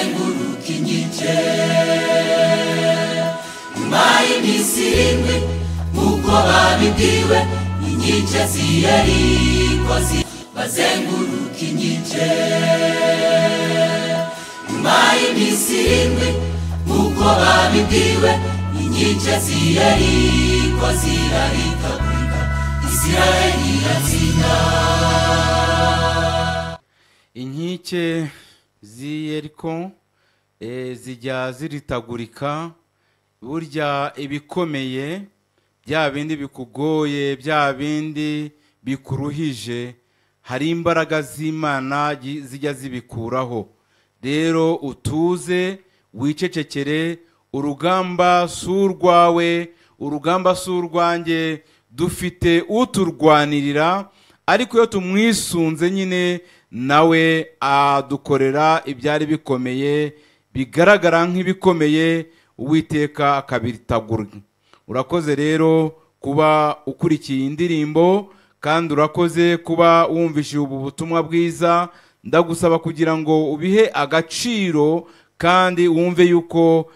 Bazenguruka inkike. Nyuma y'iminsi 7 nk'uko babibwiwe, inkike z'i Yeriko bazenguruka inkike. Nyuma y'iminsi 7 nk'uko babibwiwe, inkike z'i Yeriko zirahitagurika, Isiraheli iratsinda. Inkike z'i Yeriko zijya ziritagurika. Burya ibikomeye, bya bindi bikugoye, bya bindi bikuruhije, hari imbaraga z'Imana zijya zibikuraho. Rero utuze, wicecekere, urugamba si urwawe, urugamba si urwanjye, dufite uturwanirira, ariko iyo tumwisunze nyine nawe adukorera ibyari bikomeye, bigaragara nk'ibikomeye, Uwiteka akabiritagura. Urakoze rero kuba ukurikiye indirimbo, kandi urakoze kuba wumvishije ubu butumwa bwiza. Ndagusaba kugira ngo ubihe agaciro, kandi wumve yuko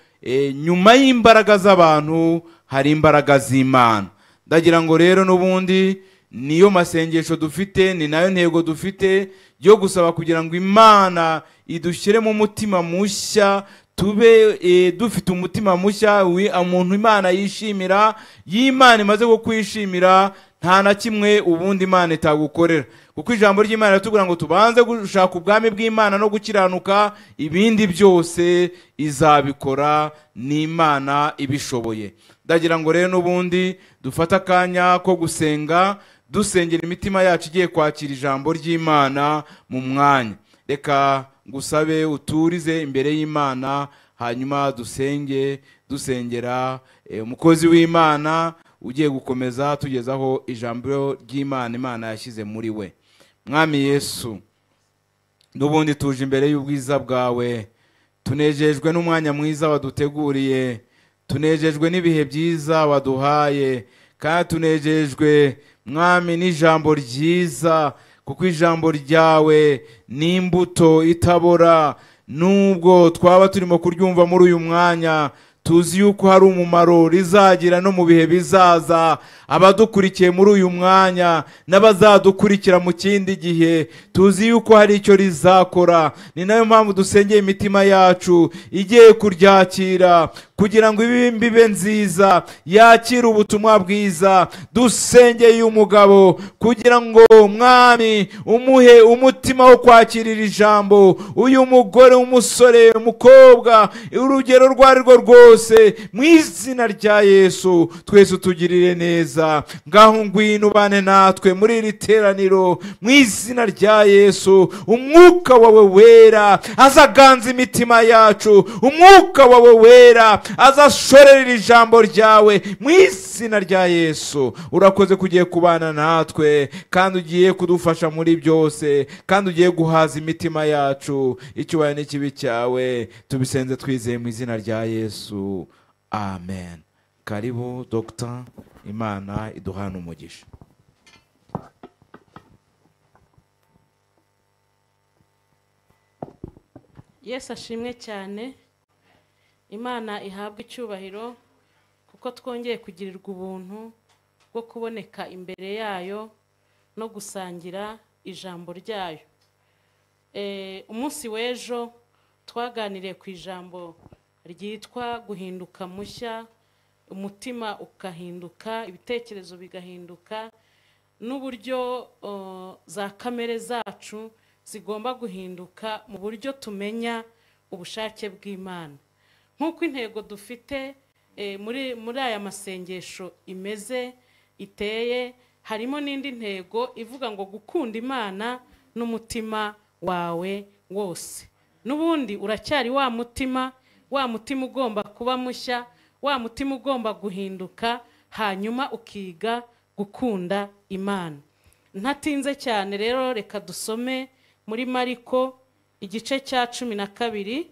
nyuma y'imbaraga z'abantu hari imbaraga z'Imana. Ndagira ngo rero n'ubundi niyo masengesho dufite, ni nayo ntego dufite yo gusaba kugira ngo Imana idushyire mu mutima mushya, tube dufite umutima mushya, umuntu Imana yishimira. Y'Imana imaze kukwishimira, nta na kimwe ubundi Imana itagukorera, kuko ijambo ry'Imana riratubwira ngo tubanze gushaka ubwami bw'Imana no gukiranuka, ibindi byose izabikora, n'Imana ibishoboye. Ndagira ngo rero n'ubundi dufate akanya ko gusenga, dusengera imitima yacu igiye kwakira ijambo ry'Imana mu mwanya. Reka ngusabe uturize imbere y'Imana, hanyuma dusenge, dusengera umukozi w'Imana ugiye gukomeza tugezaho ijambo ry'Imana Imana yashyize muri we. Mwami Yesu, n'ubundi tuje imbere y'ubwiza bwawe, tunejejwe n'umwanya mwiza waduteguriye, tunejejwe n'ibihe byiza waduhaye, kandi tunejejwe Mwami n'ijambo ryiza, kuko ijambo ryawe ni imbuto itabora. Nubwo twaba turimo kuryumva muri uyu mwanya, tuzi yuko hari umumaro rizagira no mu bihe bizaza. Abadukurikiye muri uyu mwanya n'abazadukurikira mu kindi gihe, tuzi yuko hari icyo rizakora. Ni nayo mpamvu dusengeye imitima yacu igiye kuryakira, kugira ngo imbibe nziza yakire ubutumwa bwiza. Dusengeye umugabo kugira ngo Mwami umuhe umutima wo kwakirira ijambo, uyu mugore, umusore, umukobwa, urugero rwo arirwo rwose, mu izina rya Yesu twese tugirire neza. Ngaho ngwino ubane natwe muri iri teraniro, mu izina rya Yesu. Umwuka wawe wera azaganza imitima yacu, umwuka wawe wera azashorera ijambo ryawe, mu izina rya Yesu. Urakoze kugiye kubana natwe, kandi ugiye kudufasha muri byose, kandi ugiye guhaza imitima yacu. Icyubahiro n'ikibi cyawe tubisenze twizeye mu izina rya Yesu, amen. Karibu Dr. Imana iduhana umugisha. Yesu ashimwe cyane. Imana ihabwe icyubahiro kuko twongeye kugirirwa ubuntu bwo kuboneka imbere yayo no gusangira ijambo ryayo. Umunsi w'ejo twaganiriye ku ijambo ryitwa guhinduka mushya, umutima ukahinduka, ibitekerezo bigahinduka, n'uburyo za kamere zacu zigomba guhinduka mu buryo tumenya ubushake bw'Imana. Nk'uko intego dufite muri aya masengesho imeze iteye, harimo n'indi ntego ivuga ngo gukunda Imana n'umutima wawe wose. N'ubundi uracyari wa mutima, wa mutima ugomba kuba mushya, wa mutima ugomba guhinduka, hanyuma ukiga gukunda Imana. Ntatinze cyane rero, reka dusome muri Mariko igice cya 12,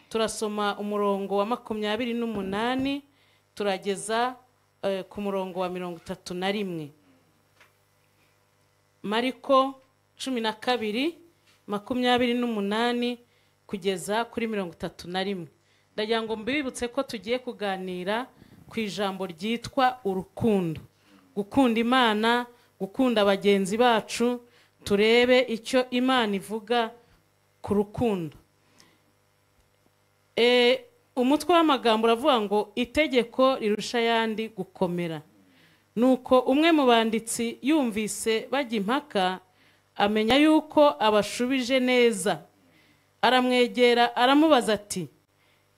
turasoma umurongo wa 28 turageza ku murongo wa 31. Mariko 12 28 kugeza kuri 31. Ndagira ngo mbibutse ko tugiye kuganira ku ijambo ryitwa urukundo, gukunda Imana, gukunda bagenzi bacu. Turebe icyo Imana ivuga ku rukundo. Umutwe w'amagambo uravuga ngo itegeko rirusha ayandi gukomera. Nuko umwe mu banditsi yumvise bajya impaka, amenya yuko abashubije neza, aramwegera aramubaza ati: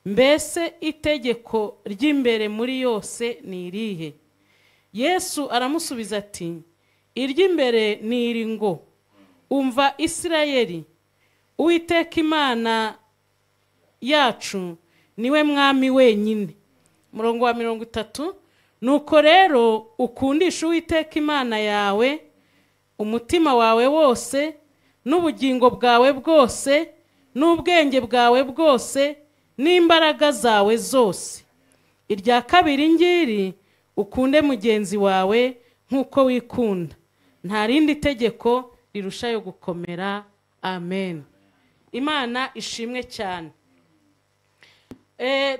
mbese itegeko ry'imbere muri yose ni irihe? Yesu aramusubiza ati: iry'imbere ni iri ngo umva Isirayeli, Uwiteka Imana yacu niwe mwami wenyine. Murongo wa 30, nuko rero ukundisha Uwiteka Imana yawe umutima wawe wose n'ubugingo bwawe bwose n'ubwenge bwawe bwose n'imbaraga zawe zose. Irya kabiri ngiri, ukunde mugenzi wawe nk'uko wikunda. Nta rindi tegeko rirushayo gukomera. Amen. Imana ishimwe cyane.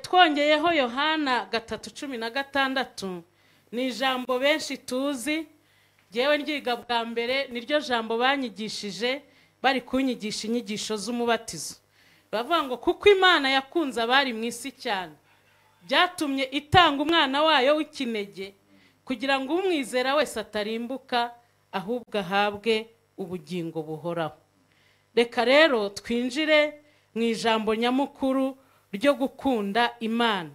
Twongeyeho Yohana 3:16, ni ijambo benshi tuzi. Jewe ndyiga bwa mbere niryo jambo banyigishije bari kunyigisha inyigisho z'umubatizo. Bavuga ngo kuko Imana yakunze abari mu isi cyane, byatumye itanga umwana wayo w'ikinege kugira ngo umwizera wese atarimbuka ahubwo ahabwe ubugingo buhoraho. Reka rero twinjire mu ijambo nyamukuru ryo gukunda Imana.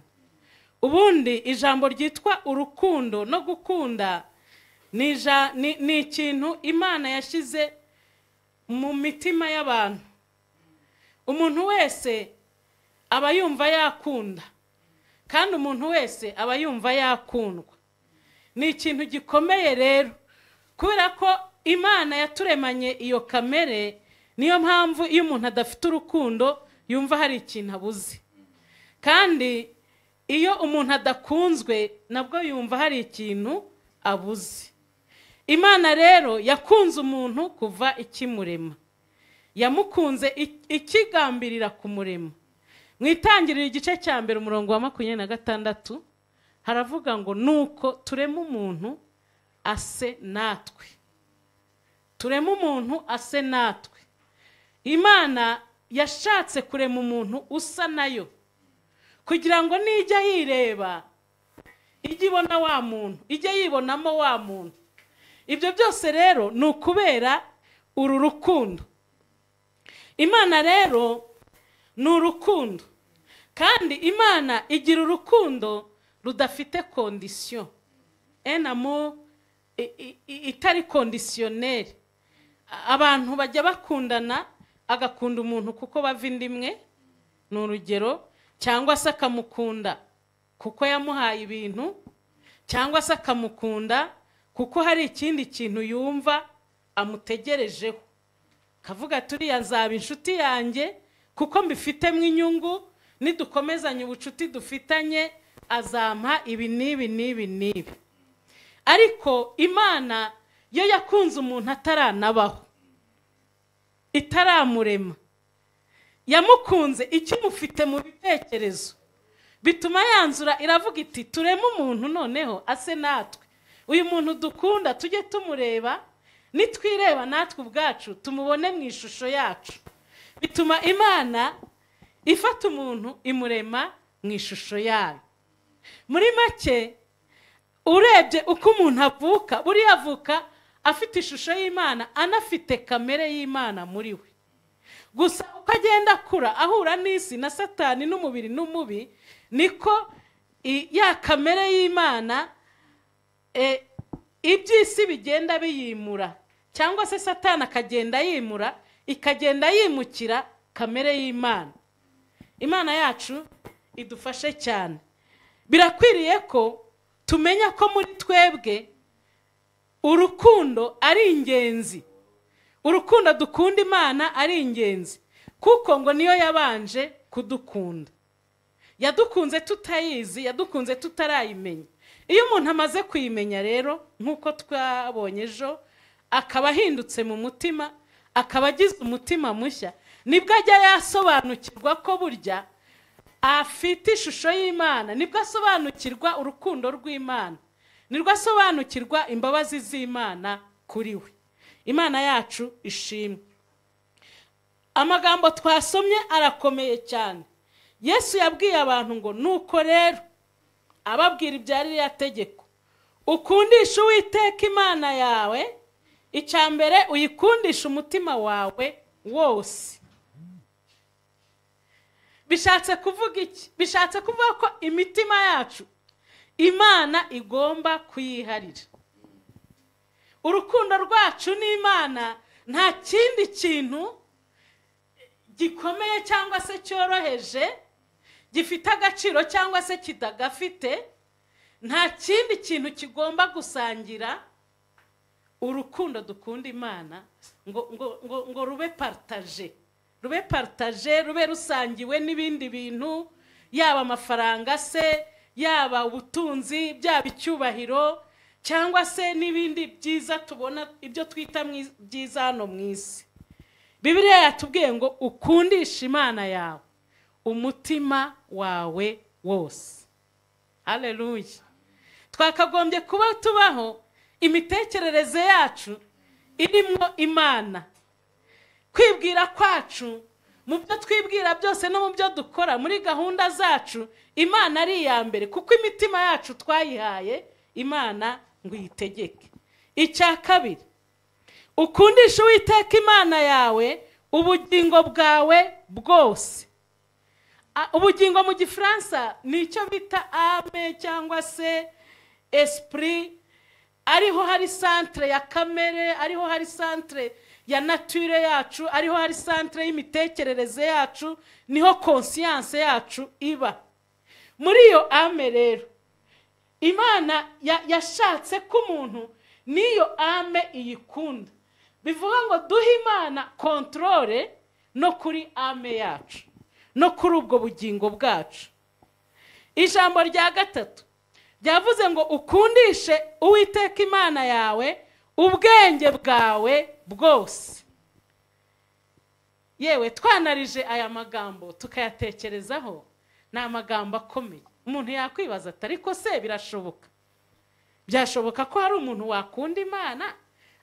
Ubundi ijambo ryitwa urukundo no gukunda ni ikintu Imana yashyize mu mitima y'abantu. Umuntu wese aba yumva yakunda, kandi umuntu wese aba yumva yakundwa. Ni ikintu gikomeye rero, kubera ko Imana yaturemanye iyo kamere. Niyo mpamvu iyo umuntu adafite urukundo yumva hari ikintu abuze, kandi iyo umuntu adakunzwe nabwo yumva hari ikintu abuze. Imana rero yakunze umuntu kuva ikimurema, yamukunze ikigambirira kumurema. Mu itangiriro igice cya 1 umurongo wa 26 haravuga ngo nuko turema umuntu ase natwe. Turema umuntu ase natwe. Imana yashatse kurema umuntu usa nayo, kugira ngo nijya yireba ijye ibona wa muntu, ijye yibonamo wa muntu. Ibyo byose rero ni ukubera uru rukundo. Imana rero ni urukundo, kandi Imana igira urukundo rudafite condition, un amour itari conditionnel. Abantu bajya bakundana, agakunda umuntu kuko bava inda imwe, ni urugero, cyangwa se akamukunda kuko yamuhaye ibintu, cyangwa se akamukunda kuko hari ikindi kintu yumva amutegerejeho, kavuga turiya nzaba inshuti yanjye kuko mbifitemo inyungu, nidukomezanye ubucuti dufitanye azampa ibi n'ibi n'ibi n'ibi. Ariko Imana yo yakunze umuntu ataranabaho, itaramurema, yamukunze ikimufite mu bitekerezo, bituma yanzura iravuga iti tureme umuntu noneho ase natwe. Uyu muntu dukunda tujye tumureba, nitwireba natwe ubwacu tumubone mu ishusho yacu. Bituma Imana ifata umuntu imurema mu ishusho yayo. Muri make urebye uko umuntu avuka, buriya avuka afite ishusho y'Imana, anafite kamere y'Imana muri we. Gusa uko agenda akura ahura n'isi na Satani n'umubiri n'umubi, niko ya kamere y'Imana iby'isi bigenda biyimura, cyangwa se Satani akagenda yimura, ikagenda yimukira kamere y'Imana. Imana yacu idufashe cyane. Birakwiriye ko tumenya ko muri twebwe urukundo ari ingenzi. Urukundo dukunda Imana ari ingenzi, kuko ngo niyo yabanje kudukunda. Yadukunze tutayizi, yadukunze tutarayimenya. Iyo umuntu amaze kuyimenya rero, nk'uko twabonye ejo, akaba ahindutse mu mutima, akaba agize umutima mushya, Nibwo ajya yasobanukirwa ko burya afite ishusho y'Imana, nibwo asobanukirwa urukundo rw'Imana, nibwo asobanukirwa imbabazi z'Imana kuri we. Imana yacu ishimwe. Amagambo twasomye arakomeye cyane. Yesu yabwiye abantu ngo nuko rero ababwira ibya ririya tegeko, ukundisha Uwiteka Imana yawe, icya mbere uyikundisha umutima wawe wose. Bishatse kuvuga iki? Bishatse kuvuga ko imitima yacu Imana igomba kuyiharira. Urukundo rwacu n'Imana nta kindi kintu gikomeye cyangwa se cyoroheje, gifite agaciro cyangwa se kitagafite, nta kindi kintu kigomba gusangira urukundo dukunda Imana ngo ngo ngo ngo rube partage, rube partage, rube rusangiwe n'ibindi bintu, yaba amafaranga se, yaba ubutunzi, byaba icyubahiro, cyangwa se n'ibindi byiza tubona, ibyo twita byiza hano mu isi. Bibiliya yatubwiye ngo ukundishe Imana yawe umutima wawe wose. Haleluya. Twakagombye kuba tubaho imitekerereze yacu irimo Imana, kwibwira kwacu mu byo twibwira byose no mu byo dukora muri gahunda zacu, Imana ari iya mbere, kuko imitima yacu twayihaye Imana ngo iyitegeke. Icya kabiri, ukundisha Uwiteka Imana yawe ubugingo bwawe bwose. Ubugingo mu Gifaransa ni icyo bita âme cyangwa se esprit, ariho hari centre ya kamere, ariho hari centre ya nature yacu, ariho hari centre y'imitekerereze yacu, niho conscience yacu iba. Muri iyo âme rero Imana yashatse ko umuntu n'iyo âme iyikunda. Bivuga ngo duhe Imana contrôle no kuri âme yacu, no kuri ubwo bugingo bwacu. Ijambo rya gatatu ryavuze ngo ukundishe Uwiteka Imana yawe ubwenge bwawe bwose. Yewe twanarije aya magambo tukayatekerezaho, ni amagambo akomeye. Umuntu yakwibaza ati ariko se birashoboka? Byashoboka ko hari umuntu wakunda Imana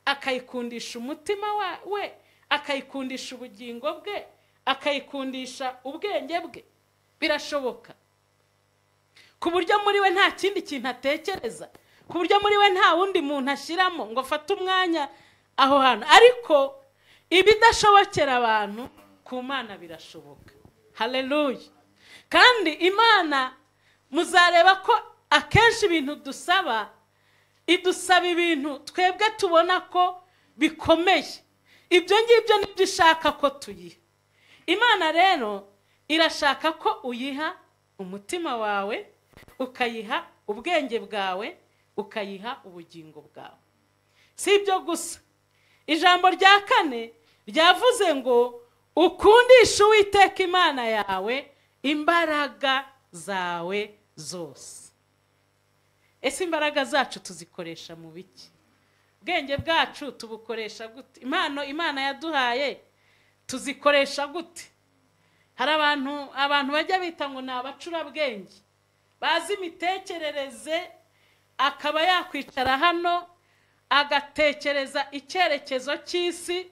akayikundisha umutima we, akayikundisha ubugingo bwe, akayikundisha ubwenge bwe? Birashoboka ku buryo muri we nta kindi kintu atekereza, ku buryo muri we nta wundi muntu ashyiramo ngo afate umwanya aho hantu. Ariko ibidashobokera abantu ku Mana birashoboka. Haleluya. Kandi Imana muzareba ko akenshi ibintu dusaba, idusaba ibintu twebwe tubona ko bikomeye. Ibyo ngibyo nibyo ishaka ko tuyiha. Imana rero irashaka ko uyiha umutima wawe, ukayiha ubwenge bwawe, ukayiha ubugingo bwawe. Si ibyo gusa. Ijambo rya kane ryavuze ngo ukundishe Uwiteka Imana yawe imbaraga zawe zose. Ese imbaraga zacu tuzikoresha mu biki? Ubwenge bwacu tubukoresha gute? Impano Imana yaduhaye tuzikoresha gute? Hari abantu bajya bita ngo ni abacurabwenge, bazi imitekerereze, akaba yakwicara hano agatekereza icyerekezo cy'isi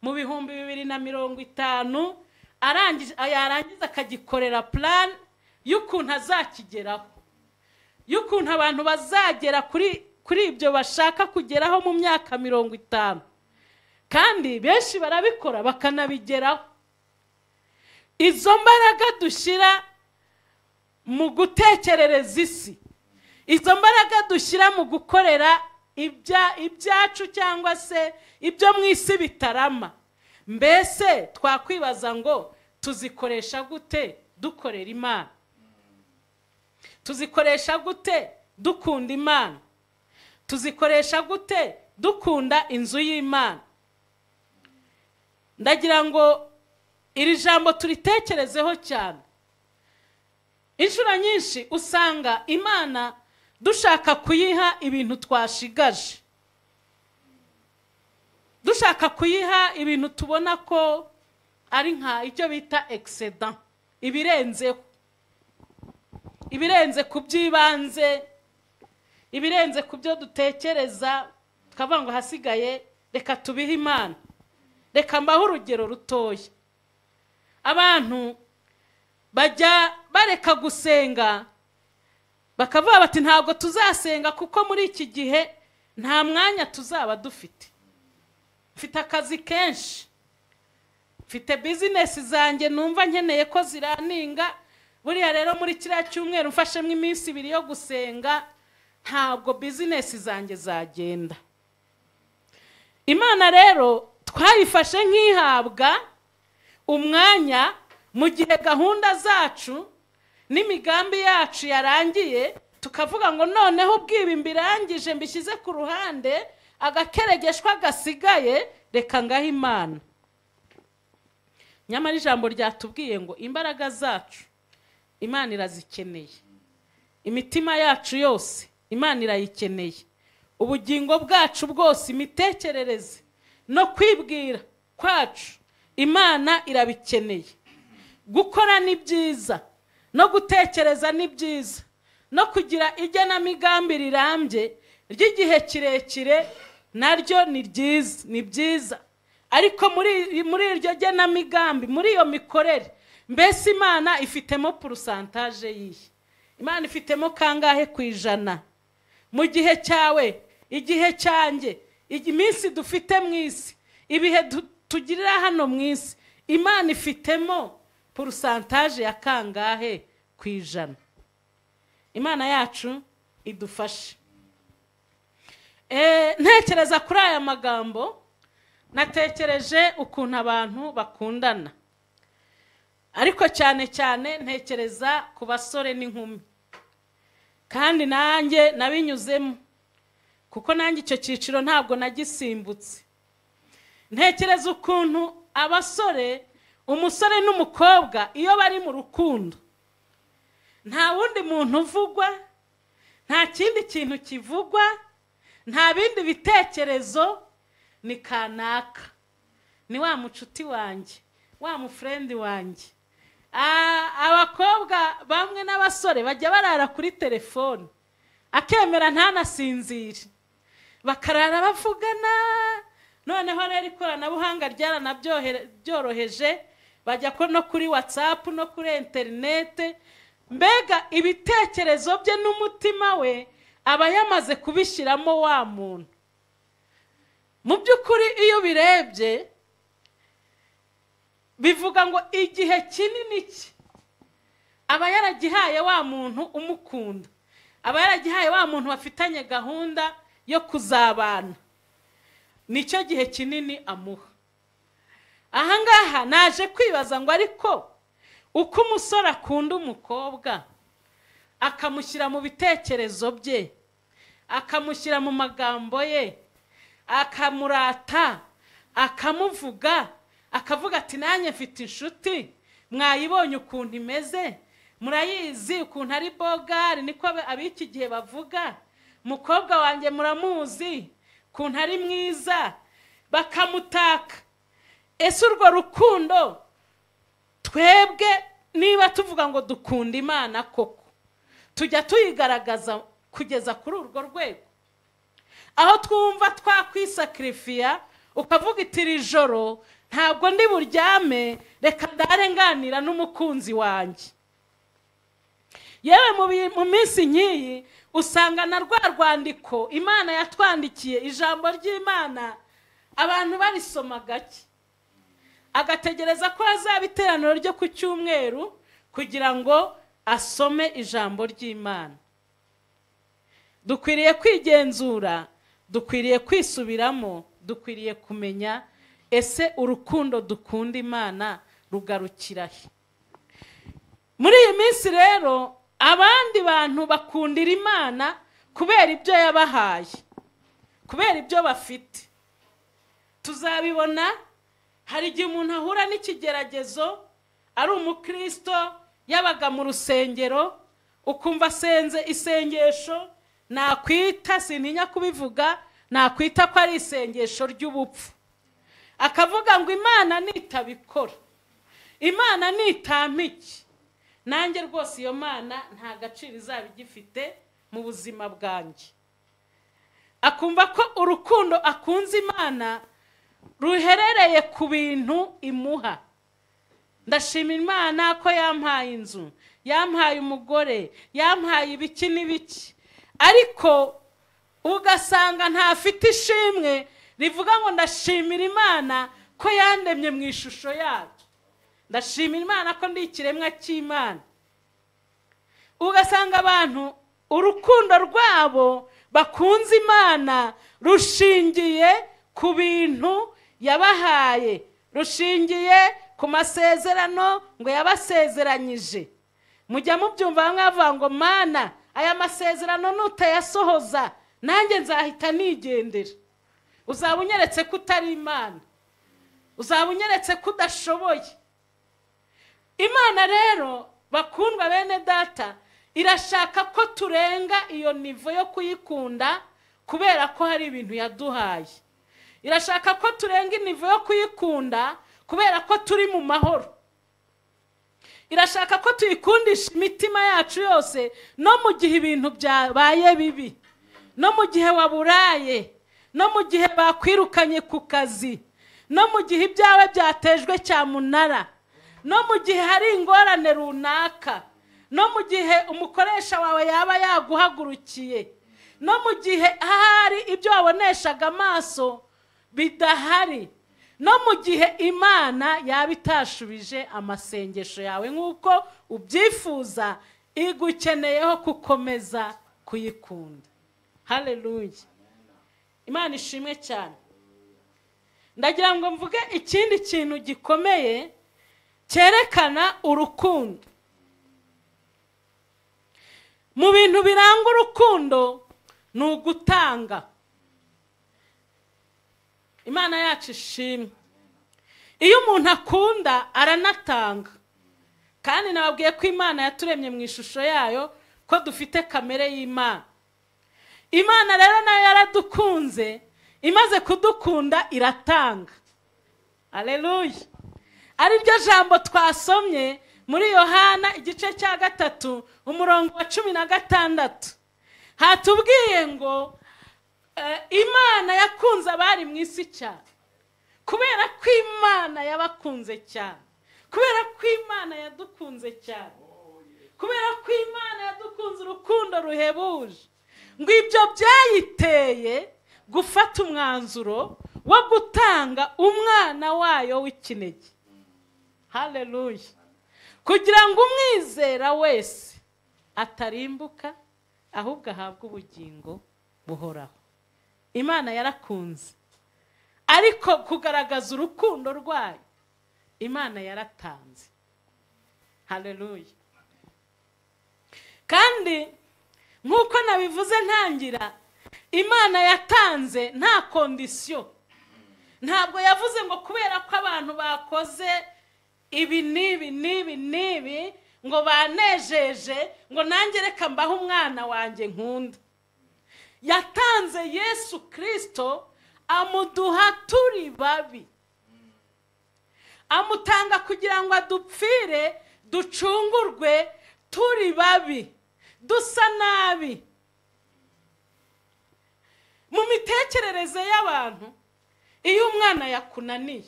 mu 2050, yarangiza akagikorera plan y'ukuntu azakigeraho, y'ukuntu abantu bazagera kuri ibyo bashaka kugeraho mu myaka 50. Kandi benshi barabikora bakanabigeraho. Izo mbaraga dushyira mu gutekerereza isi, izo mbaraga dushyira mu gukorera ibyacu cyangwa se ibyo mu isi bitarama, mbese twakwibaza ngo tuzikoresha gute dukorera Imana? Tuzikoresha gute dukunda Imana? Tuzikoresha gute dukunda inzu y'Imana? Ndagira ngo iri jambo turitekerezeho cyane. Inshuro nyinshi usanga Imana dushaka kuyiha ibintu twashigaje, dushaka kuyiha ibintu tubona ko ari nka icyo bita excedent, ibirenzeho, ibirenze ku by'ibanze, ibirenze ku byo dutekereza, tukavuga ngo hasigaye reka tubihe Imana. Reka mbahe urugero rutoya. Abantu bajya bareka gusenga bakavuga bati ntabwo tuzasenga kuko muri iki gihe nta mwanya tuzaba dufite, mfite akazi kenshi, mfite bizinesi zanjye numva nkeneye ko ziraninga, buriya rero muri kiriya cyumweru mfashemo iminsi ibiri yo gusenga ntabwo bizinesi zanjye zagenda. Imana rero twayifashe nk'ihabwa umwanya mu gihe gahunda zacu n'imigambi yacu yarangiye, tukavuga ngo noneho ubwibi mbirangije mbishyize ku ruhande, agakeregeshwa gasigaye reka ngahe Imana. Nyamara ijambo ryatubwiye ngo imbaraga zacu Imana irazikeneye, imitima yacu yose Imana irayikeneye, ubugingo bwacu bwose, imitekerereze no kwibwira kwacu Imana irabikeneye. Gukora ni byiza, no gutekereza ni byiza, no kugira igenamigambi rirambye ry'igihe kirekire naryo ni byiza, ni byiza. Ariko muri iryo genamigambi, muri iyo mikorere, mbese Imana ifitemo pourcentage yihe? Imana ifitemo kangahe ku ijana? Mu gihe cyawe, igihe cyanjye, iminsi dufite mu isi, ibihe tugirira hano mu isi, Imana ifitemo pourcentage ya kangahe ku ijana? Imana yacu idufashe. Ntekereza kuri aya magambo, natekereje ukuntu abantu bakundana, ariko cyane cyane ntekereza ku basore n'inkumi, kandi nanjye nabinyuzemo kuko nanjye icyo cyiciro ntabwo nagisimbutse. Ntekereza ukuntu abasore, umusore n'umukobwa iyo bari mu rukundo, nta wundi muntu uvugwa, nta kindi kintu kivugwa, nta bindi bitekerezo, ni kanaka, ni wa mucuti wanjye, wa mufrendi wanjye. Abakobwa bamwe n'abasore bajya barara kuri telefone, akemera ntanasinzire, bakarara bavugana. Noneho rero ikoranabuhanga ryaranabyoroheje, bajya ko no kuri WhatsApp no kuri interinete, mbega ibitekerezo bye n'umutima we aba yamaze kubishyiramo wa muntu. Mu by'ukuri iyo birebye bivuga ngo igihe kinini cye aba yaragihaye wa muntu umukunda, aba yaragihaye wa muntu bafitanye gahunda yo kuzabana, nicyo gihe kinini amuha. Ahangaha naje kwibaza ngo ariko uko umusore akunda umukobwa akamushyira mu bitekerezo bye, akamushyira mu magambo ye, akamurata, akamuvuga, akavuga ati nanjye mfite inshuti, mwayibonye ukuntu imeze, murayizi ukuntu ari bogari, niko ab'iki gihe bavuga, mukobwa wanjye muramuzi ukuntu ari mwiza, bakamutaka. Ese urwo rukundo twebwe niba tuvuga ngo dukunda Imana koko, tujya tuyigaragaza kugeza kuri urwo rwego aho twumva twakwisakrifiya, ukavuga iti iri joro ntabwo ndi buryame, reka ndare nganira n'umukunzi wanjye. Yewe mu minsi nk'iyi usanga na rwa rwandiko Imana yatwandikiye, ijambo ry'Imana, abantu barisoma gake, agategereza ko hazaba iteraniro ryo ku cyumweru kugira ngo asome ijambo ry'Imana. Dukwiriye kwigenzura, dukwiriye kwisubiramo, dukwiriye kumenya ese urukundo dukunda Imana rugarukira he. Muri iyi minsi rero abandi bantu bakundira Imana kubera ibyo yabahaye, kubera ibyo bafite. Tuzabibona, hari igihe umuntu ahura n'ikigeragezo ari umukristo, yabaga mu rusengero, ukumva asenze isengesho nakwita, sintinya kubivuga, nakwita ko ari isengesho ry'ubupfu, akavuga ngo Imana nitabikora Imana nitampa iki, nanjye rwose iyo Mana nta gaciro izaba igifite mu buzima bwanjye. Akumva ko urukundo akunze Imana ruherereye ku bintu imuha. Ndashima Imana ko yampaye inzu, yampaye umugore, yampaye ibiki n'ibiki, ariko ugasanga ntafite ishimwe rivuga ngo ndashimira Imana ko yandemye mu ishusho yayo, ndashimira Imana ko ndi ikiremwa cy'Imana. Ugasanga abantu urukundo rwabo bakunze Imana rushingiye ku bintu yabahaye, rushingiye ku masezerano ngo yabasezeranyije. Mujya mubyumva bamwe bavuga ngo Mana, aya masezerano nutayasohoza nanjye nzahita nigendera. Uzaba unyeretse ko utari Imana, uzaba unyeretse ko udashoboye. Imana rero bakundwa bene data irashaka ko turenga iyo nivo yo kuyikunda kubera ko hari ibintu yaduhaye. Irashaka ko turenga inivo yo kuyikunda kubera ko turi mu mahoro. Irashaka ko tuyikundisha imitima yacu yose, no mu gihe ibintu byabaye bibi, no mu gihe waburaye, no mu gihe bakwirukanye ku kazi, no mu gihe ibyawe byatejwe cyamunara, no mu gihe hari ingorane runaka, no mu gihe umukoresha wawe yaba yaguhagurukiye, no mu gihe ahari ibyo waboneshaga amaso bidahari, no mu gihe Imana yaba itashubije amasengesho yawe nk'uko ubyifuza, igukeneyeho gukomeza kuyikunda. Haleluya, Imana ishimwe cyane. Ndagira ngo mvuge ikindi kintu gikomeye cyerekana urukundo. Mu bintu biranga urukundo ni ugutanga. Imana yacu ishimwe. Iyo umuntu akunda aranatanga. Kandi nababwiye ko Imana yaturemye mu ishusho yayo, ko dufite kamere y'Imana. Imana rero nayo yaradukunze, imaze kudukunda iratanga. Haleluya. Ari ryo jambo twasomye muri Yohana igice cya 3 umurongo wa 16. Hatubwiye ngo Imana yakunze abari mu isi cyane. Kubera ko Imana yabakunze cyane, kubera ko Imana yadukunze cyane, kubera ko Imana yadukunze urukundo ruhebuje, ngo ibyo byayiteye gufata umwanzuro wo gutanga umwana wayo w'ikinege. Haleluya. Kugira ngo umwizera wese atarimbuka ahubwo ahabwe ubugingo buhoraho. Imana yarakunze, ariko kugaragaza urukundo rwayo Imana yaratanze. Haleluya. Kandi nkuko nabivuze ntangira, Imana yatanze nta kondisiyo. Ntabwo yavuze ngo kubera ko abantu bakoze ibi n'ibi n'ibi n'ibi ngo banejeje ngo nanjye reka mbahe umwana wanjye nkunda. Yatanze Yesu Kristo amuduha turi babi, amutanga kugira ngo adupfire ducungurwe turi babi, dusa nabi. Mu mitekerereze y'abantu, iyo umwana yakunaniye,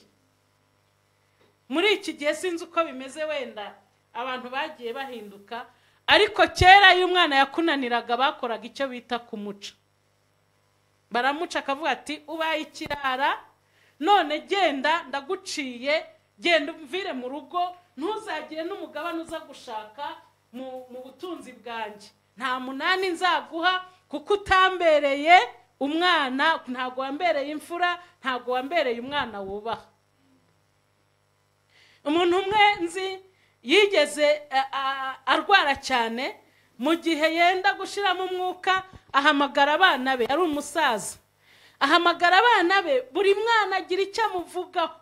muri iki gihe sinzi uko bimeze, wenda abantu bagiye bahinduka, ariko kera iyo umwana yakunaniraga bakoraga icyo bita kumuca. Baramuca akavuga ati ubaye ikirara, none genda ndaguciye, genda umvire mu rugo, ntuzagire n'umugabane uza gushaka mu butunzi bwanjye, nta munani nzaguha kuko utambereye umwana, ntabwo wambereye imfura, ntabwo wambereye umwana wubaha. Umuntu umwe nzi yigeze arwara cyane, mu gihe yenda gushiramo umwuka ahamagara abana be, ari umusaza, ahamagara abana be, buri mwana agira icyo amuvugaho,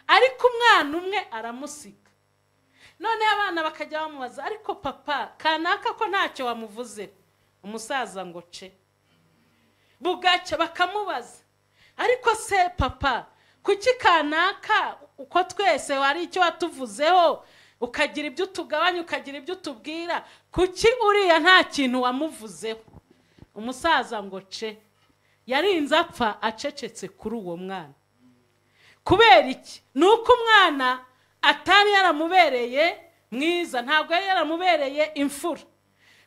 ariko umwana umwe aramusiga. None abana bakajya bamubaza, ariko papa kanaka ko ntacyo wamuvuze? Umusaza ngo ce. Bugacya bakamubaza, ariko se papa kuki kanaka Uko twese wari icyo watuvuzeho, ukagira ibyo utugabanya, ukagira ibyo utubwira, kuki uriya nta kintu wamuvuzeho? Umusaza ngo ce, yarinze apfa acecetse kuri uwo mwana. Kubera iki? Ni uko umwana atari yaramubereye mwiza, ntabwo yari yaramubereye imfura.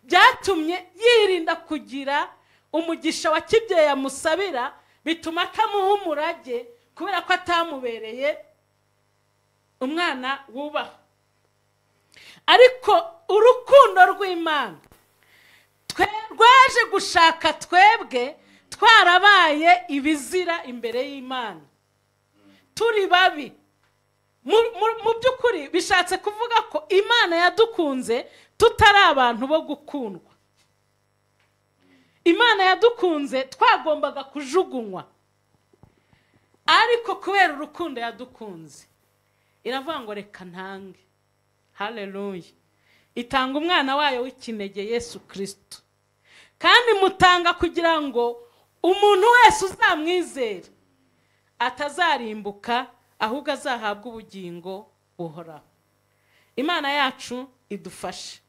Byatumye yirinda kugira umugisha wa kibyeyi amusabira, bituma atamuha umurage kubera ko atamubereye umwana wubaha. Ariko urukundo rw'Imana rwaje gushaka twebwe twarabaye ibizira imbere y'Imana, turi babi. Mu by'ukuri bishatse kuvuga ko Imana yadukunze tutari abantu bo gukundwa. Imana yadukunze twagombaga kujugunywa, ariko kubera urukundo yadukunze iravuga ngo reka ntange. Haleluya. Itanga umwana wayo w'ikinege Yesu Kristo, kandi mutanga kugira ngo umuntu wese uzamwizera atazarimbuka, ahubwo azahabwa ubugingo buhoraho. Imana yacu idufashe.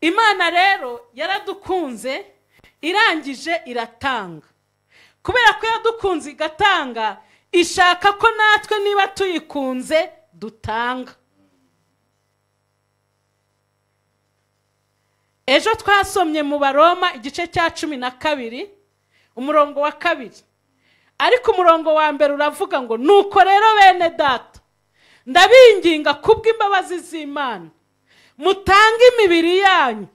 Imana rero yaradukunze, irangije iratanga. Kubera ko yadukunze igatanga, ishaka ko natwe niba tuyikunze dutanga. Ejo twasomye mu Baroma igice cya 12 umurongo wa 2, ariko umurongo wa mbere uravuga ngo nuko rero bene data, ndabinginga kubw'imbabazi z'Imana, mutange imibiri yanyu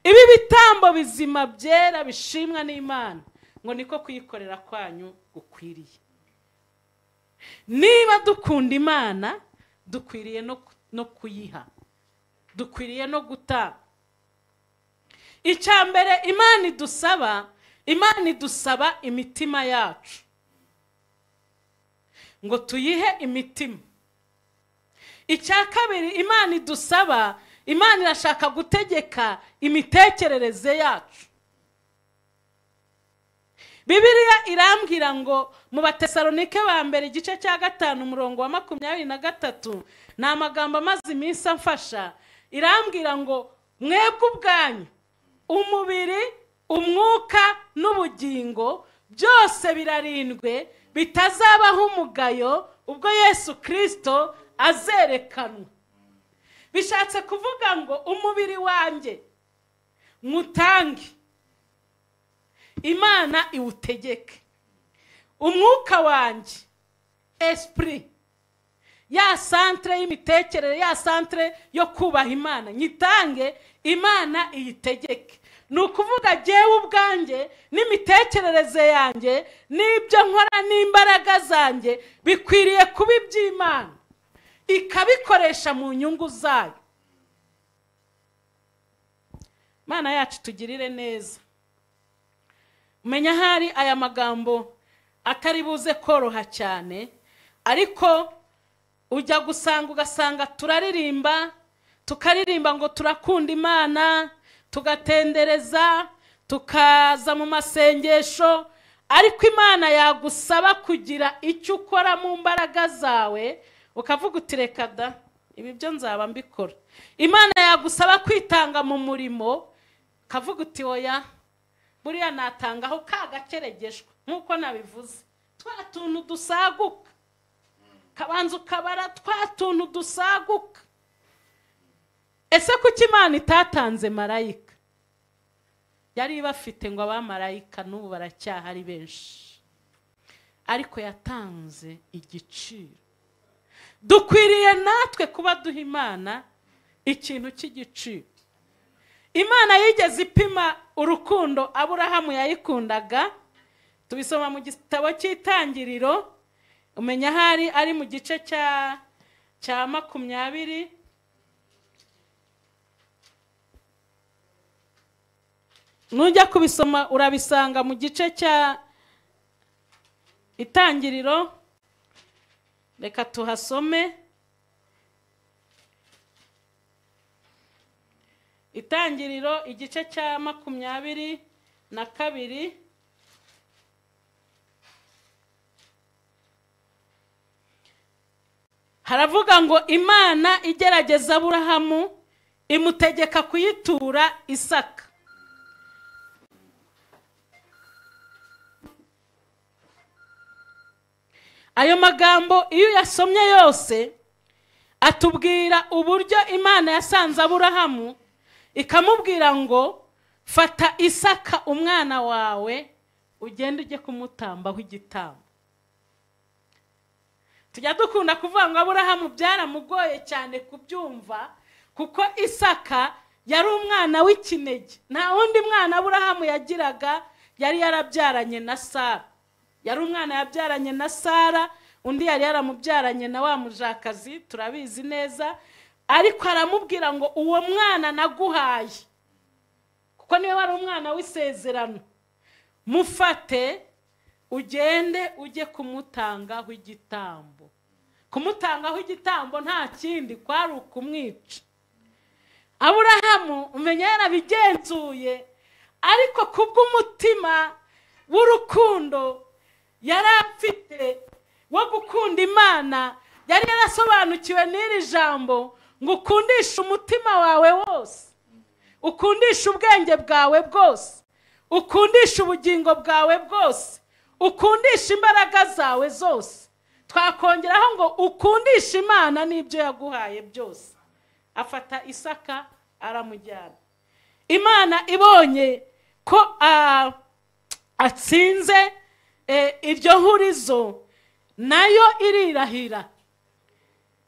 ibi bitambo bizima byera bishimwa n'Imana, ngo niko kuyikorera kwanyu gukwiriye. Niba dukunda Imana, dukwiriye no kuyiha, dukwiriye no gutanga. Icya mbere Imana idusaba, Imana idusaba imitima yacu, ngo tuyihe imitima. Icya kabiri Imana idusaba, Imana irashaka gutegeka imitekerereze yacu. Bibiliya irambwira ngo mu Batesalonike ba mbere igice cya 5 umurongo wa 23, ni amagambo amaze iminsi amfasha. Irambwira ngo mwebwe ubwanyu umubiri, umwuka n'ubugingo byose birarindwe, bitazabaho umugayo ubwo Yesu Kristo azerekanwa. Bishatse kuvuga ngo umubiri wanjye mutange, Imana iwutegeke. Umwuka wanjye, esprit, ya centre y'imitekerereze, ya centre yo kubaha Imana, nyitange, Imana iyitegeke. Ni ukuvuga jyewe ubwanjye n'imitekerereze yanjye n'ibyo nkora n'imbaraga zanjye bikwiriye kuba iby'Imana, ikabikoresha mu nyungu zayo. Imana yacu tugirire neza. Umenya hari aya magambo atari buze koroha cyane, ariko ujya gusanga ugasanga turaririmba, tukaririmba ngo turakunda Imana, tugatendereza, tukaza mu masengesho, ariko Imana yagusaba kugira icyo ukora mu mbaraga zawe ukavuga uti reka da, ibi byo nzaba mbikora. Imana yagusaba kwitanga mu murimo ukavuga uti oya, buriya natangaho ka gakeregeshwa nkuko nabivuze, twa tuntu dusaguka, kabanza ukabara twa tuntu dusaguka. Ese kuki Imana itatanze marayika? Yari bafite ngo abamarayika n'ubu baracyahari benshi, ariko yatanze igiciro. Dukwiriye natwe kuba duha Imana ikintu cy'igiciro. Imana yigeze ipima urukundo Aburahamu yayikundaga, tubisoma mu gitabo cy'Itangiriro, umenya hari ari mu gice cya 20. Nujya kubisoma urabisanga mu gice cya Itangiriro. Reka tuhasome. Itangiriro igice cya 22. Haravuga ngo Imana igerageza Aburahamu imutegeka kuyitura Isaka. Ayo magambo iyo yasomye yose atubwira uburyo Imana yasanze Aburahamu ikamubwira ngo fata Isaka umwana wawe ugende ujye kumutambaho igitambo. Tujya dukunda kuvuga ngo Aburahamu byaramugoye cyane kubyumva, kuko Isaka yari umwana w'ikinege. Nta wundi mwana Aburahamu yagiraga, yari yarabyaranye na Sara. Yari umwana yabyaranye na Sara, undi yari yaramubyaranye na wa mujakazi, turabizi neza. Ariko aramubwira ngo uwo mwana naguhaye, kuko niwe wari umwana w'isezerano, mufate ugende ujye kumutangaho igitambo. Kumutangaho igitambo nta kindi kwari ukumwica. Aburahamu umenya yarabigenzuye, ariko kubw'umutima w'urukundo yari afite wo gukunda Imana, yari yarasobanukiwe n'iri jambo ngo ukundishe umutima wawe wose, ukundishe ubwenge bwawe bwose, ukundishe ubugingo bwawe bwose, ukundishe imbaraga zawe zose. Twakongeraho ngo ukundishe Imana n'ibyo yaguhaye byose. Afata Isaka aramujyana. Imana ibonye ko atsinze iryo hurizo, nayo irirahira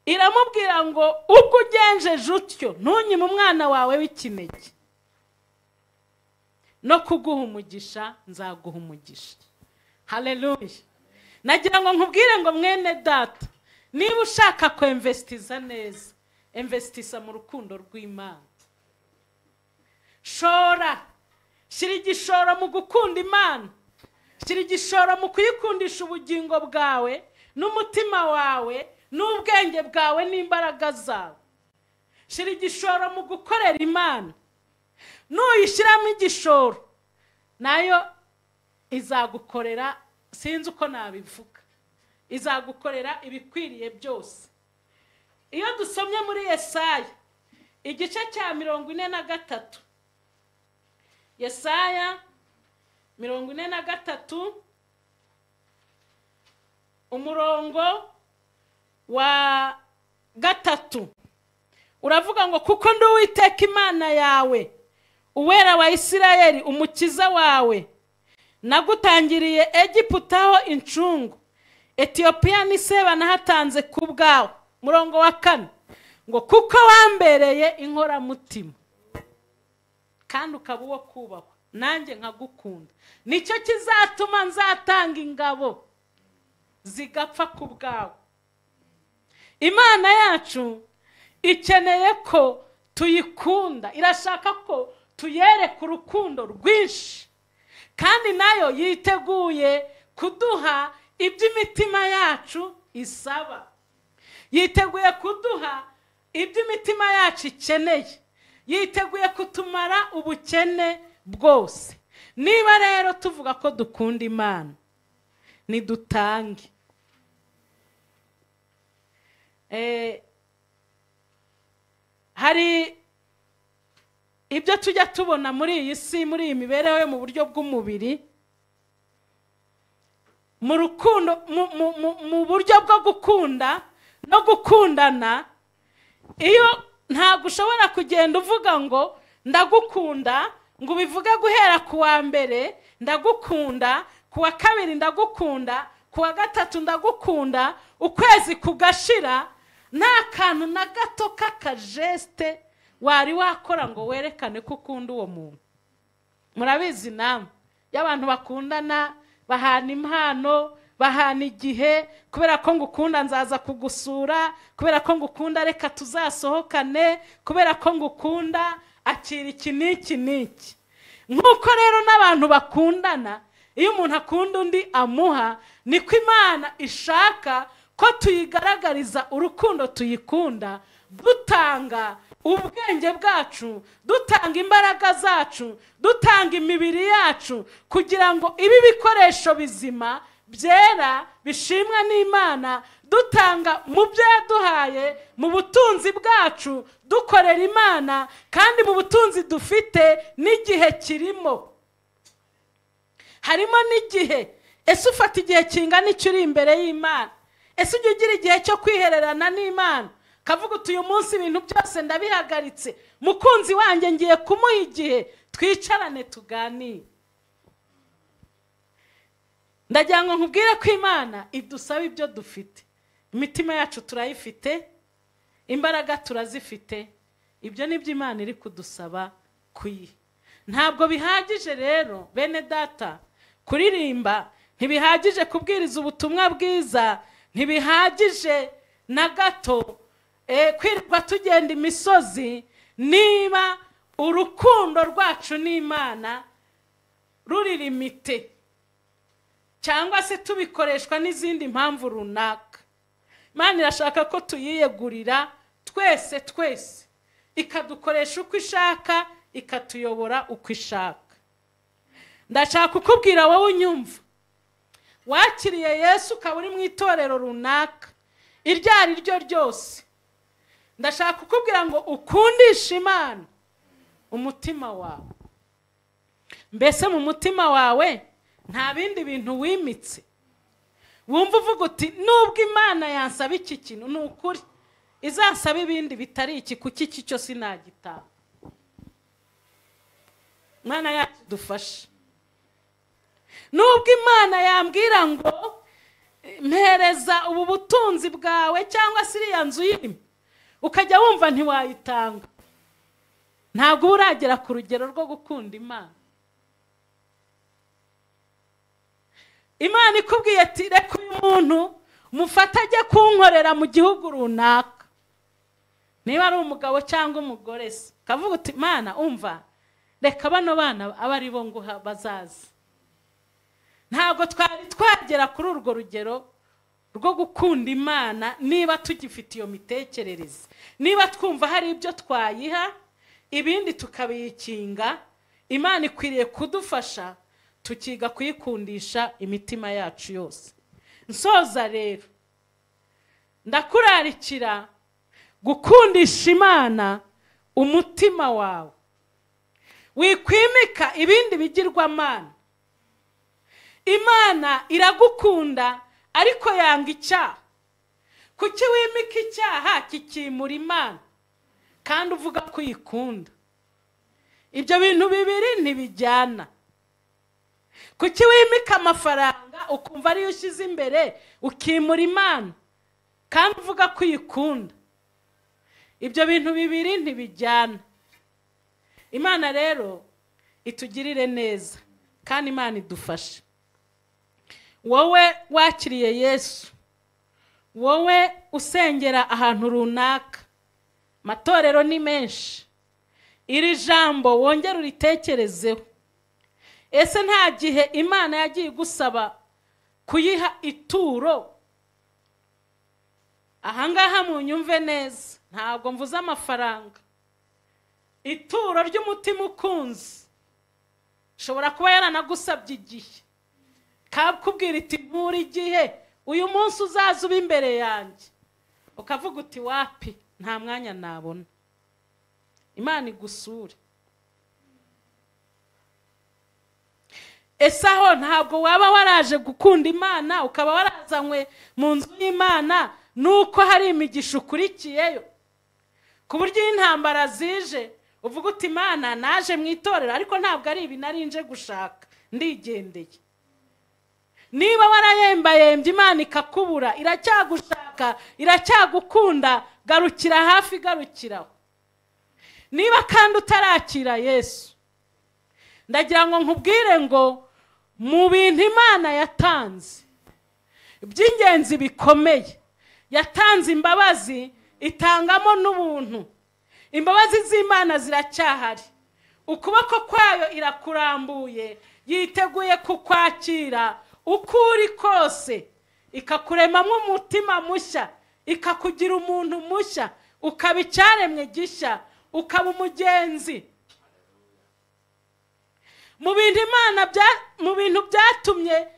iramubwira ngo ubwo ugenjeje utyo ntunyime umwana wawe w'ikinege, no kuguha umugisha nzaguha umugisha. Haleluya. Nagira ngo nkubwire ngo mwene data, niba ushaka kwemvestiza neza, emvestisa mu rukundo rw'Imana. Shora, shyira igishoro mu gukunda Imana, shyira igishoro mu kuyikundisha ubugingo bwawe n'umutima wawe n'ubwenge bwawe n'imbaraga zawe. Shyira igishoro mu gukorera Imana. Nuyishyiramo igishoro nayo izagukorera, sinzi uko nabivuga, izagukorera ibikwiriye byose. Iyo dusomye muri Yesaya igice cya 43, Yesaya 43 umurongo wa 3 uravuga ngo kuko ndi Uwiteka Imana yawe, uwera wa Isirayeli umukiza wawe, nagutangiriye Egiputa ho incungu, Etiyopiya n'Iseba nahatanze ku bwawe. Murongo wa 4 ngo kuko wambereye inkoramutima kandi ukaba uwo kubahwa, nanjye nkagukunda, nicyo kizatuma nzatanga ingabo zigapfa ku bwawe. Imana yacu ikeneye ko tuyikunda, irashaka ko tuyereka urukundo rwinshi, kandi nayo yiteguye kuduha ibyo imitima yacu isaba, yiteguye kuduha ibyo imitima yacu ikeneye, yiteguye kutumara ubukene bwose. Niba rero tuvuga ko dukunda Imana, nidutange. Hari ibyo tujya tubona muri iyi si, muri iyi mibereho yo mu buryo bw'umubiri, mu rukundo, mu buryo bwo gukunda no gukundana. Iyo ntabwo ushobora kugenda uvuga ngo ndagukunda, ngo ubivuge guhera ku wa mbere ndagukunda, ku wa kabiri ndagukunda, ku wa gatatu ndagukunda, ukwezi kugashira nta kantu na gato k'akajeste wari wakora ngo werekane ko ukunda uwo muntu. Murabizi namwe iyo abantu bakundana bahana impano, bahana igihe, kubera ko ngukunda nzaza kugusura, kubera ko ngukunda reka tuzasohokane, kubera ko ngukunda akira iki n'iki n'iki. Nk'uko rero n'abantu bakundana, iyo umuntu akunda undi amuha, niko Imana ishaka ko tuyigaragariza urukundo tuyikunda, dutanga ubwenge bwacu, dutanga imbaraga zacu, dutanga imibiri yacu, kugira ngo ibi bikoresho bizima byera bishimwa n'Imana, Dutanga mu byo yaduhaye, mu butunzi bwacu, dukorera Imana, kandi mu butunzi dufite n'igihe kirimo. Harimo n'igihe. Ese ufata igihe kingana icyo uri imbere y'Imana? Ese ujya ugira igihe cyo kwihererana n'Imana? Kavuga uti uyu munsi ibintu byose ndabihagaritse, mukunzi wanjye ngiye kumuha igihe twicarane tuganire. Ndagira ngo nkubwire ko Imana idusaba ibyo dufite. Imitima yacu turayifite, imbaraga turazifite, ibyo nibyo Imana iri kudusaba kuyiha. Ntabwo bihagije rero bene data kuririmba, ntibihagije kubwiriza ubutumwa bwiza, ntibihagije na gato kwirirwa tugenda imisozi niba urukundo rwacu n'Imana ruri limite, cyangwa se tubikoreshwa n'izindi mpamvu runaka. Imana irashaka ko tuyiyegurira twese twese, ikadukoresha uko ishaka, ikatuyobora uko ishaka. Ndashaka kukubwira wowe unyumva, wakiriye Yesu ukaba uri mu itorero runaka iryo ari ryo ryose, ndashaka kukubwira ngo ukundishe Imana umutima wawe. Mbese mu mutima wawe nta bindi bintu wimitse, wumva uvuga uti nubwo Imana yansaba iki kintu, ni ukuri izansaba ibindi bitari iki, kuki iki cyo sinagitanga. Imana yacu dufashe. Nubwo Imana yambwira ngo mpereza ubu butunzi bwawe cyangwa se iriya nzu yirimo, ukajya wumva ntiwayitanga, ntabwo uragera ku rugero rwo gukunda Imana. Imana ikubwiye ati reka uyu muntu mufate ajye kunkorera mu gihugu runaka, niba ari umugabo cyangwa umugore se, kavuga uti Imana umva reka bano bana abe ari bo nguha bazaza. Ntabwo twari twagera kuri urwo rugero rwo gukunda Imana niba tugifite iyo mitekerereze, niba twumva hari ibyo twayiha ibindi tukabiyikinga. Imana ikwiriye kudufasha tukiga kuyikundisha imitima yacu yose. Nsoza rero ndakurarikira gukundisha Imana umutima wawe. Wikwimika ibindi bigirwamana. Imana iragukunda ariko yanga icyaha. Kuki wimika icyaha kikimura Imana kandi uvuga ko uyikunda? Ibyo bintu bibiri ntibijyana. Kuki wimika amafaranga ukumva ariyo ushyize imbere ukimura Imana kandi uvuga ko uyikunda? Ibyo bintu bibiri ntibijyana. Imana rero itugirire neza kandi Imana idufashe. Wowe wakiriye Yesu, wowe usengera ahantu runaka, matorero ni menshi, iri jambo wongere uritekerezeho. Ese nta gihe Imana yagiye igusaba kuyiha ituro? Ahangaha munyumve neza, ntabwo mvuze amafaranga. Ituro ry'umutima ukunze shobora kuba yaranagusabye igihe, kakubwira iti mpura igihe uyu munsi uzaza uba imbere yanjye, ukavuga uti wapi nta mwanya nabona. Imana igusure. Ese aho ntabwo waba waraje gukunda Imana ukaba warazanywe mu nzu y'Imana nuko hari imigisha ukurikiyeyo, ku buryo intambara zije uvuga uti Imana naje mu itorero ariko ntabwo ari ibi nari nje gushaka, ndigendeye. Niba warayembayembye Imana ikakubura, iracyagushaka, iracyagukunda, garukira hafi, garukiraho. Niba kandi utarakira Yesu, ndagira ngo nkubwire ngo mu bintu Imana yatanze by'ingenzi bikomeye, yatanze imbabazi, itangamo n'ubuntu. Imbabazi z'Imana ziracyahari, ukuboko kwayo irakurambuye, yiteguye kukwakira uko uri kose, ikakuremamo umutima mushya, ikakugira umuntu mushya, ukaba icyaremwe gishya, ukaba umugenzi. Mu bintu Imana mu bintu byatumye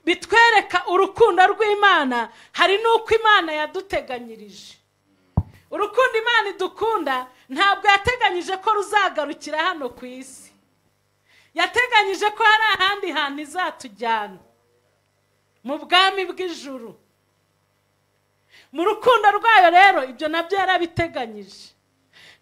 bitwereka urukundo rw'Imana, hari n'uko Imana yaduteganyirije. Urukundo Imana idukunda ntabwo yateganyije ko ruzagarukira hano ku isi, yateganyije ko hari ahandi hantu izatujyana mu bwami bw'ijuru. Mu rukundo rwayo rero ibyo nabyo yarabiteganyije.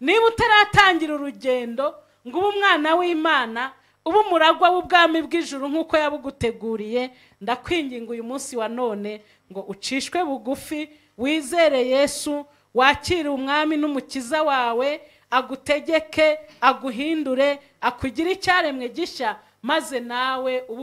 Niba utaratangira urugendo ngo ube umwana w'Imana, ube umuragwa w'ubwami bw'ijuru nk'uko yabuguteguriye, ndakwinginga uyu munsi wa none ngo ucishwe bugufi, wizere Yesu, wakire umwami n'umukiza wawe, agutegeke, aguhindure, akugire icyaremwe gishya, maze nawe ube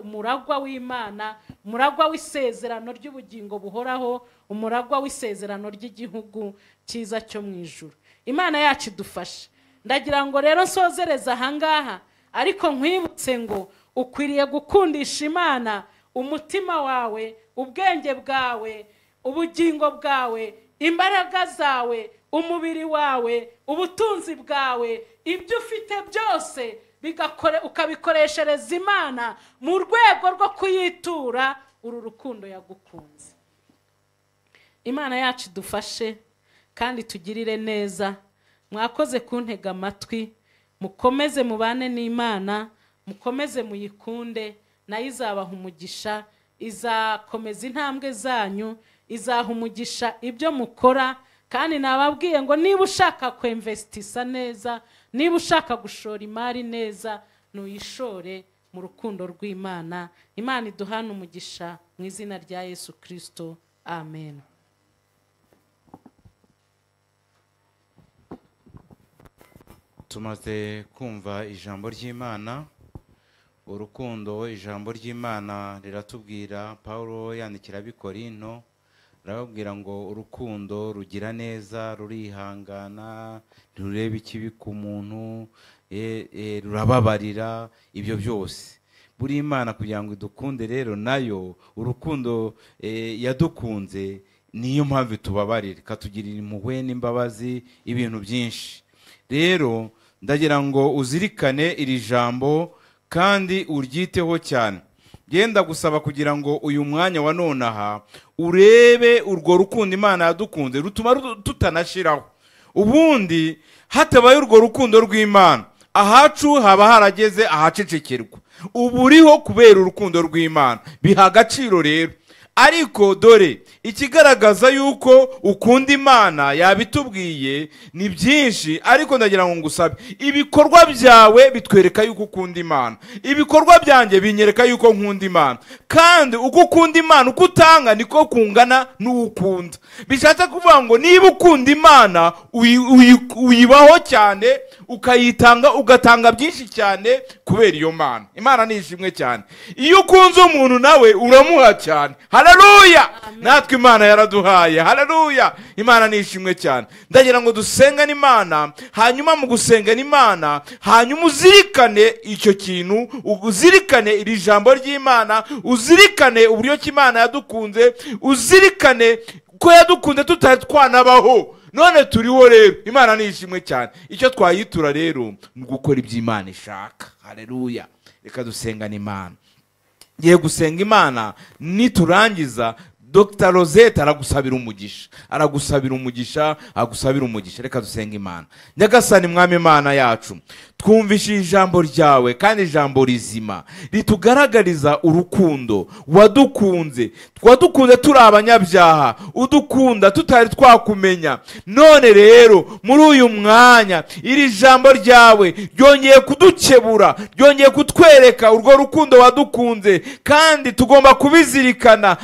umuragwa w'Imana, umuragwa w'isezerano ry'ubugingo buhoraho, umuragwa w'isezerano ry'igihugu cyiza cyo mu ijuru. Imana yacu idufashe. Ndagira ngo rero nsozereza ahangaha, ariko nkwibutse ngo ukwiriye gukundisha Imana umutima wawe, ubwenge bwawe, ubugingo bwawe, imbaraga zawe, umubiri wawe, ubutunzi bwawe, ibyo ufite byose ukabikoreshereza Imana mu rwego rwo kuyitura uru rukundo yagukunze. Imana yacu idufashe kandi tugirire neza. Mwakoze kuntega amatwi, mukomeze mubane n'Imana, mukomeze muyikunde, nayo izabaha umugisha, izakomeza intambwe zanyu, izaha umugisha ibyo mukora. Kandi nababwiye ngo niba ushaka kwemvestisa neza, niba ushaka gushora imari neza, nuyishore mu rukundo rw'Imana. Imana iduhane umugisha mu izina rya Yesu Kristo, amen. Tumaze kumva ijambo ry'Imana, urukundo. Ijambo ry'Imana riratubwira, Paulo yandikira ab'Ikorinto arababwira ngo urukundo rugira neza, rurihangana, ntirureba ikibi ku muntu, rurababarira, ibyo byose. Buri Imana kugira ngo idukunde rero, nayo urukundo yadukunze, niyo mpamvu itubabarira, ikatugirira impuhwe n'imbabazi, ibintu byinshi. Rero ndagira ngo uzirikane iri jambo kandi uryiteho cyane. Genda gusaba kugira ngo uyu mwanya wa nonaha urebe urwo rukundo Imana yadukunze rutuma tutanashiraho. Ubundi hatabaye urwo rukundo rw'Imana, ahacu haba harageze ahacecekerwa. Ubu uriho kubera urukundo rw'Imana, biha agaciro rero. Ariko dore ikigaragaza yuko ukunda Imana yabitubwiye ni byinshi, ariko ndagira ngo ngusabe ibikorwa byawe bitwereka yuko ukunda Imana, ibikorwa byanjye binyereka yuko nkunda Imana. Kandi uko ukunda Imana, uko utanga niko kungana n'ukunda. Bishatse kuvuga ngo niba ukunda Imana uyibaho cyane, ukayitanga, ugatanga byinshi cyane kubera iyo Mana. Imana ni ishimwe cyane. Iyo ukunze umuntu nawe uramuha cyane. Haleluya! Natwe Imana yaraduhaye. Haleluya! Imana ni ishimwe cyane. Ndagira ngo dusengane Imana, hanyuma mu gusengana Imana, hanyuma uzirikane icyo kintu, uzirikane iri jambo ry'Imana, uzirikane uburyo ki Imana yadukunze, uzirikane ko yadukunze tutari twanabaho, none turiho rero. Imana ni ishimwe cyane. Icyo twayitura rero ni gukora ibyo Imana ishaka. Haleluya! Reka dusengane Imana. Ngiye gusenga Imana, niturangiza Dr. Rosette aragusabira umugisha, aragusabira umugisha, agusabira umugisha. Reka dusenga Imana. Nyagasani mwami Imana yacu, twumvishije ijambo ryawe kandi ijambo rizima ritugaragariza urukundo wadukunze. Twadukunze turi abanyabyaha, udukunda tutari twakumenya. None rero muri uyu mwanya iri jambo ryawe ryongeye kudukebura, ryongeye kutwereka urwo rukundo wadukunze, kandi tugomba kubizirikana.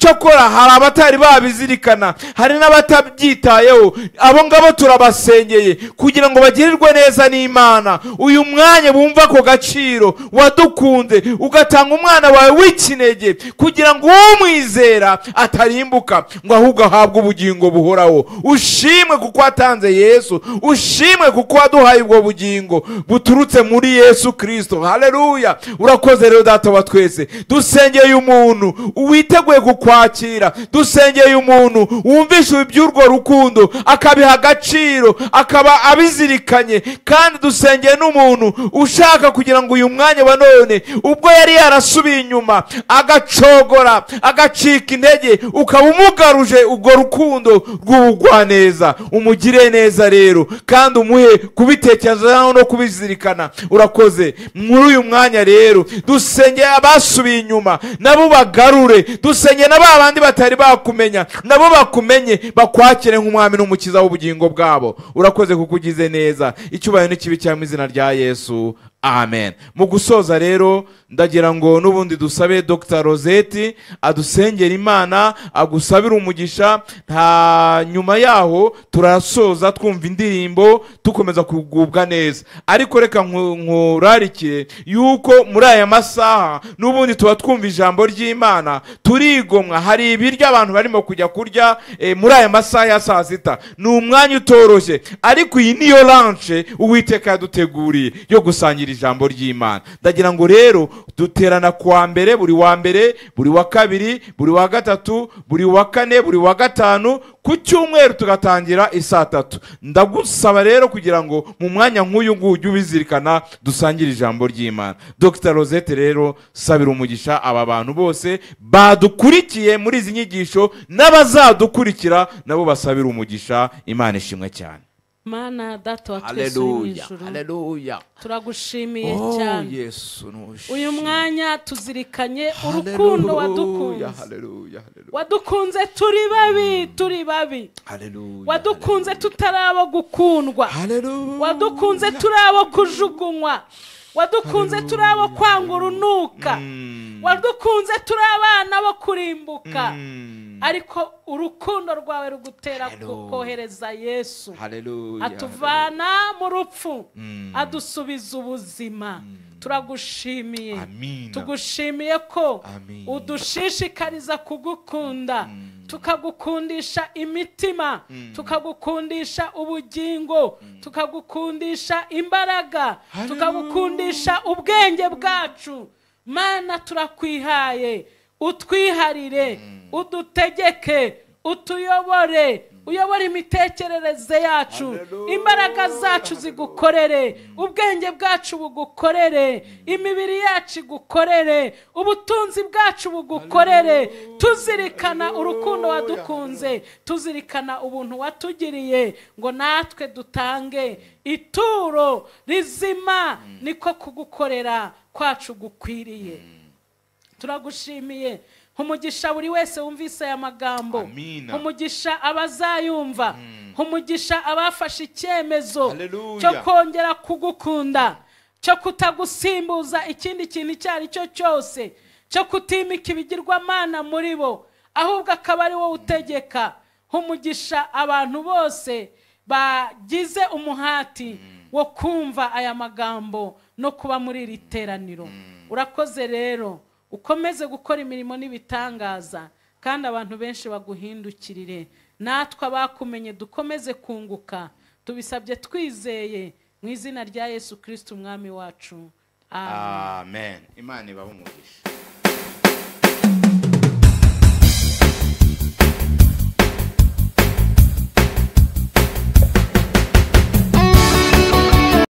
Cyakora hari abatari babizirikana, hari n'abatabyitayeho. Abo ngabo turabasengeye kugira ngo bagirirwe neza n'Imana. Uyu mwanya bumva ko gaciro wadukunze, ugatanga umwana wawe w'ikinege kugira ngo umwizera atarimbuka, ngo ahubwo ahabwe ubugingo buhoraho. Ushimwe kuko watanze Yesu, ushimwe kuko waduhaye ubwo bugingo buturutse muri Yesu Kristo. Haleluya! Urakoze rero Data wa twese. Dusengeye umuntu witeguye kukwakira, dusengeye umuntu wumvishe iby'urwo rukundo akabiha agaciro, akaba abizirikanye. Kandi dusengeye Dusengeye n'umuntu ushaka kugira ngo uyu mwanya wa none, ubwo yari yarasubiye inyuma agacogora agacika intege, ukaba umugaruje ubwo rukundo rw'ubugwaneza. Umugire neza rero kandi umuhe kubitekerezaho no kubizirikana. Urakoze. Muri uyu mwanya rero dusengeye abasubiye inyuma nabo bagarure, dusengeye na ba bandi batari bakumenya nabo bakumenye, bakwakire nk'umwami n'umukiza w'ubugingo bwabo. Urakoze kuko ugize neza. Icyubahiro n'ikibi cya mu izina rya Yesu, amen. Mu gusoza rero ndagira ngo n'ubundi dusabe Dr. Rosette adusengera Imana, agusabira umugisha. Nta nyuma yaho turasoza twumva indirimbo tukomeza kugubwa neza, ariko reka nkurarikire yuko muri aya masaha n'ubundi tuba twumva ijambo ry'Imana, turigomwa. Hari ibiryo abantu barimo kujya kurya muri aya masaha ya saa sita, ni umwanya utoroshye, ariko iyi niyo lunch Uwiteka yaduteguriye yo gusangira ijambo ry'Imana. Ndagira ngo rero duterana kuwa mbere, buri wa mbere, buri wa kabiri, buri wa gatatu, buri wa kane, buri wa gatanu, ku cyumweru tugatangira isaa tatu. Ndagusaba rero kugira ngo mu mwanya nk'uyu nguyu ujye ubizirikana, dusangire ijambo ry'Imana. Dr. Rosette rero sabira umugisha aba bantu bose badukurikiye muri izi nyigisho n'abazadukurikira nabo basabira umugisha. Imana ishimwe cyane. Mana Data wa twese uri mu ijuru, haleluya, turagushimiye cyane. Yesu, uyu mwanya tuzirikanye urukundo wadukunze. Wadukunze turi babi, turi babi. Wadukunze tutari abo gukundwa. Wadukunze turi abo kujugunywa. Wadukunze turi abo kwanga urunuka. Wadukunze turi abana bo kurimbuka. Ariko urukundo rwawe rugutera kohereza Yesu, atuvana mu rupfu adusubiza ubuzima. Turagushimiye, tugushimiye ko udushishikariza kugukunda, tukagukundisha imitima, tukagukundisha ubugingo, tukagukundisha imbaraga, tukagukundisha ubwenge bwacu. Mana turakwihaye, utwiharire, udutegeke, utuyobore, uyobore imitekerereze yacu, imbaraga zacu zigukorere, ubwenge bwacu bugukorere, imibiri yacu igukorere, ubutunzi bwacu bugukorere. Tuzirikana urukundo wadukunze, tuzirikana ubuntu watugiriye, ngo natwe dutange ituro rizima, niko kugukorera kwacu gukwiriye. Turagushimiye. Umugisha buri wese wumvise aya magambo, umugisha abazayumva, umugisha abafashe icyemezo cyo kongera kugukunda, cyo kutagusimbuza ikindi kintu icyo ari cyo cyose, cyo kutimika ibigirwamana muri bo, ahubwo akaba ari wowe utegeka. Umugisha abantu bose bagize umuhati wo kumva aya magambo no kuba muri iri teraniro. Urakoze rero, ukomeze gukora imirimo n'ibitangaza, kandi abantu benshi baguhindukirire. Natwe abakumenye dukomeze kunguka. Tubisabye twizeye mu izina rya Yesu Kristo umwami wacu, amen. Imana ibahe umugisha.